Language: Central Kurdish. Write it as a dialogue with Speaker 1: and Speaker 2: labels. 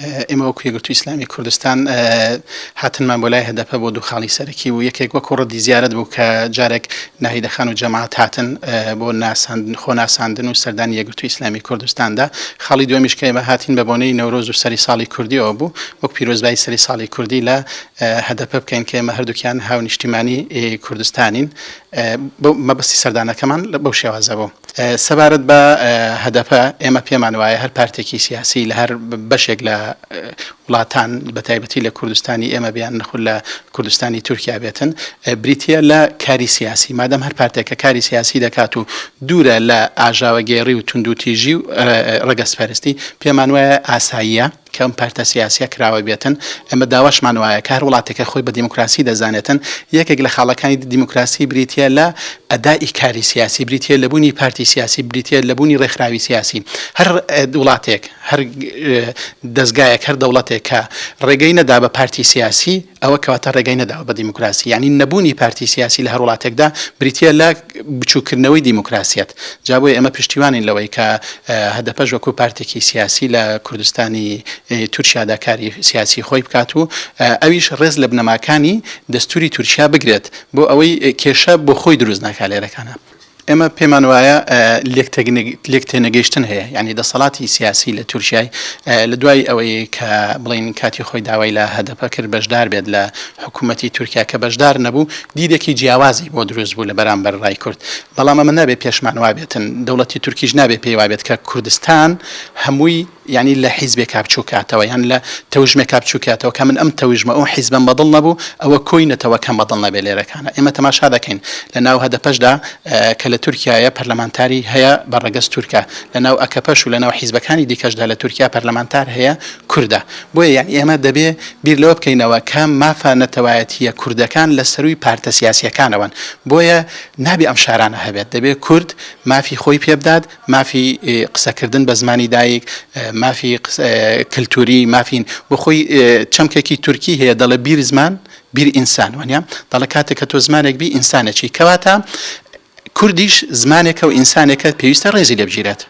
Speaker 1: ئێمە وەکو یەکگرتووی ئیسلامی کوردستان هاتنمان بۆ لای هەدەپە بۆ دوو خاڵی سەرەکی بوو، یەکێک وەکو ڕەدی زیارەت بوو کە جارێک ناهیدە خان و جەماعەت هاتن بۆ ناساندن خۆ ناساندن و سەردانی یەکگرتووی ئیسلامی کوردستاندا، خاڵی دووەمیش کە ئێمە هاتین بە بۆنەی نەورۆز و سەری ساڵی کوردیەوە بوو وەک پیرۆزبایی سەری ساڵی کوردی لە هەدەپە بکەین کە ئێمە هەردووکیان هاونیشتیمانی کوردستانین بەو مەبەستی سەردانەکەمان بەو شێوازە بوو. سەبارەت بە هەدەپە، ئێمە پێمان وایە هەر پارتێکی سیاسی لە هەر بەشێک لە وڵاتان بە تایبەتی لە کوردستانی ئێمە بێ یان نەخود لە کوردستانی تورکیا بێتن بریتییە لە کاری سیاسی. مادام هەر پارتێک کە کاری سیاسی دەکات و دوورە لە ئاژاوەگێڕی و توندوتیژی و ڕەگەزپەرستی، پێمان وایە ئاساییە. کە ئەم پارتە سیاسیە کراوە بێتن، ئێمە داواشمان وایە کە هەر وڵاتێک کە خۆی بە دیموکراسی دەزانێتن، یەکێک لە خاڵەکانی دیموکراسی بریتیە لە ئەدائی کاری سیاسی، بریتیە لە بوونی پارتی سیاسی، بریتیە لە بوونی ڕێکخراوی سیاسی. هەر وڵاتێک، هەر دەزگایەک، هەر دەوڵەتێک کە ڕێگەی نەدا بە پارتی سیاسی، ئەوە کەواتە ڕێگای نەداوە بە دیموکراسی، یانی نەبوونی پارتی سیاسی لە هەر وڵاتێکدا بریتییە لە بچووککردنەوەی دیموکراسیەت، جا بۆیە ئێمە پشتیوانین لەوەی کە هەدەپەش وەکو پارتێکی سیاسی لە کوردستانی تورکیادا کاری سیاسی خۆی بکات و ئەویش ڕێز لە بنەماکانی دەستوری تورکیا بگرێت بۆ ئەوەی کێشە بۆ خۆی دروست نەکات لێرەکانە. ئێمە پێمان وایە لێکتێنەگەیشتن هەیە، یانی دەسەڵاتی سیاسی لە تورکیای لە دوای ئەوەی کە بڵێین کاتی خۆی داوای لە هەدەپە کرد بەشدار بێت لە حکوومەتی تورکیا کە بەشدار نەبوو دیدێکی جیاوازی بۆ دروست بوو لە بەرامبەر ڕای کورد بەڵام ئەمە نابێ پێشمان وابێتن دەوڵەتی تورکیش نابێ پێی وابێت کە کوردستان هەمووی یانی لە حیزبێکا بچووکاتەوە یان لە تەوژمێکا بچووکاتەوە کە من ئەم تەوژمە ئەو حیزبەم بەدڵ نەبوو ئەوە کۆی نەتەوەکەم بەدڵ نەبێ لێرەکانە ئێمە تەماشا دەکەین لە ناو هەدەپەشدا کە لە تورکیایە پەرلەمانتاری هەیە بە ڕەگەز تورکە لە ناو ئەکەپەش و لە ناو حیزبەکانی دیکەشدا لە تورکیا پەرلەمانتار هەیە کوردە بۆیە یانی ئێمە دەبێ بیر لەوە بکەینەوە کە مافە نەتەوایەتییە کوردەکان لە سەرووی پارتە سیاسییەکانەوەن بۆیە نابێ ئەم شارانە هەبێت دەبێ کورد مافی خۆی پێ بدات مافی قسەکردن بە زمانی دایک، مافی کلتوری، مافی بۆ خۆی چەمکێکی تورکی هەیە دەڵێ بیر زمان بیر ئینسان وانە دەڵێ کاتێک کە تۆ زمانێک بی ئینسانێکی کەواتە کوردیش زمانێکە و ئینسانێکە پێویستە ڕێزی لێ بگیرێت.